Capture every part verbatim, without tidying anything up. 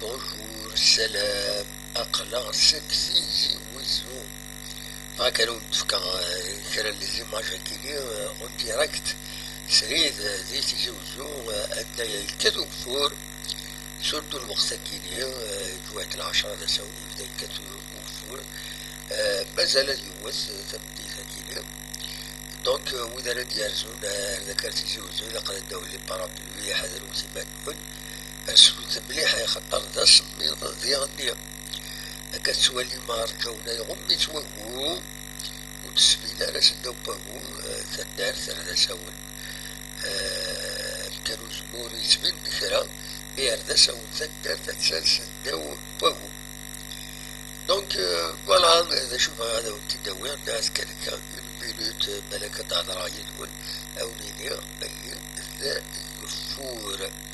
Bonjour, salam. Aql-aɣ seg Tizi Wezzu. Bɣiɣ kan ad wen-d-fkeɣ, euh, kra n les images akini, euh, en direct. Srid, euh, di Tizi Wezzu, euh, anda yekkat ugeffur. Surtout lweqt akini, euh, lǧuɛet lɛecṛa d asawen yebda yekkat ugeffur. Euh, mazal ad yewwet, euh, tameddit akini. Donc, euh, wid ara d-yerzun, euh, ar dakar Tizi Wezzu, ilaq ad d-awin les parapluies, ḥadret iman-nwen. Rset mliḥ, axaṭer d asemmiḍ diɣenni. Akka tettwalim, rǧawen, iɣumm-itt wagu, ur d-sbin ara seddaw n wagu, eh, taddart ar d asawen. Eh, amkan uzemmur yettbin-d kra, mi ar d asawen taddart attan seddaw n wagu. Donc, euh, voilà, d acu bɣiɣ ad awen-t-id-awiɣ, nniɣ-as kan akka une minute, euh, balak ad d-hedreɣ yid-wen, ad awen-iniɣ belli d ageffur.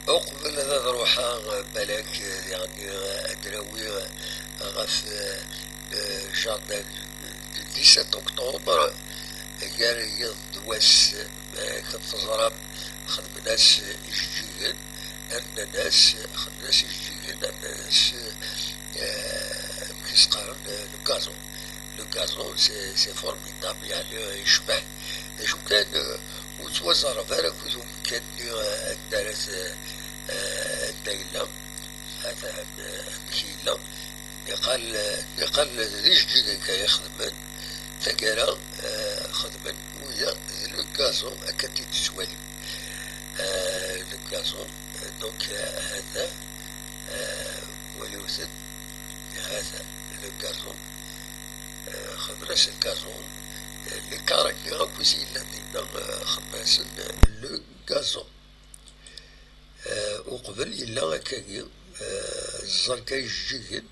Uqbel ad ruḥeɣ, balak, eh, yeɛni, eh, ad d-awiɣ, eh, ɣef, eh, le jardin du, du dix-sept octobre, gar yiḍ d wass, eh, akken teẓram, xedmen-as ijeǧǧigen, rnan-as, xedmen-as ijeǧǧigen, rnan-as, eh, amek i s-qqaren, eh, le gazon. Le gazon, c'est, c'est formidable, yeɛni, eh, yecbeḥ. D acu kan, eh, ur ttwaẓerreb ara akked umkan-nni, eh, anda ara t-, eh, anda yella, atan, eh, amek yella. Niqal, niqal d ijeǧǧigen kan i xedmen. Taggara, eh, xedmen wiyaḍ d le gazon, akka i t-id-tettwalim. Eh, le gazon, eh, donc, eh, hada, eh, waliwet-d, hada le gazon. Eh, xedmen-as le gazon. Eh, les carrés-nni akk i yellan dinna, eh, xedmen-asen le gazon. Eh, uqbel yella akkagi, eh, ẓẓan kan ijeǧǧigen,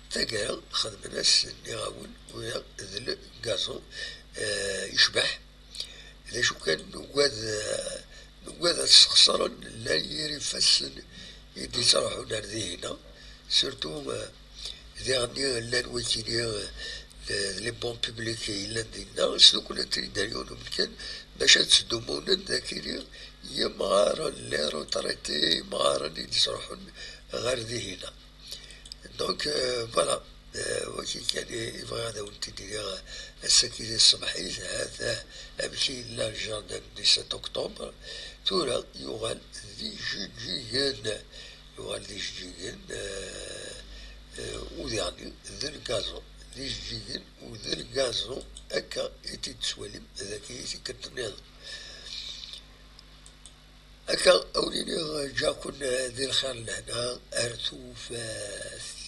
taggara xedmen-as, nniɣ-awen, wiyaḍ d le gazon, eh, yecbeḥ. D acu kan, nugad, eh, nugad ad sxeṣren llan yir ifassen i d-yettruḥun ar dihina, surtout, eh, diɣenni llan wikini, eh, les, les bancs publics yellan dinna, sduklen-ten-id ar yiwen umkan, bac ad ttdumunen d akini yimɣaren, les retraités, imɣaren i d-yettruḥun ɣer dihina. Donc, euh, voilà. Euh, wagi kan i, i bɣiɣ ad awen-t-id-iniɣ, euh, ass-agi di tṣebḥit, hata amek i yella le jardin du dix-sept octobre. Tura yuɣal d ijeǧǧigen, yuɣal d ijeǧǧigen, euh, euh, u diɣenni d le gazon, d ijeǧǧigen u d le gazon, akka i t-id-tettwalim dagi tikkelt nniḍen. Akka, a wen-iniɣ, ǧǧiɣ-ken di lxir n lehna, ar tufat.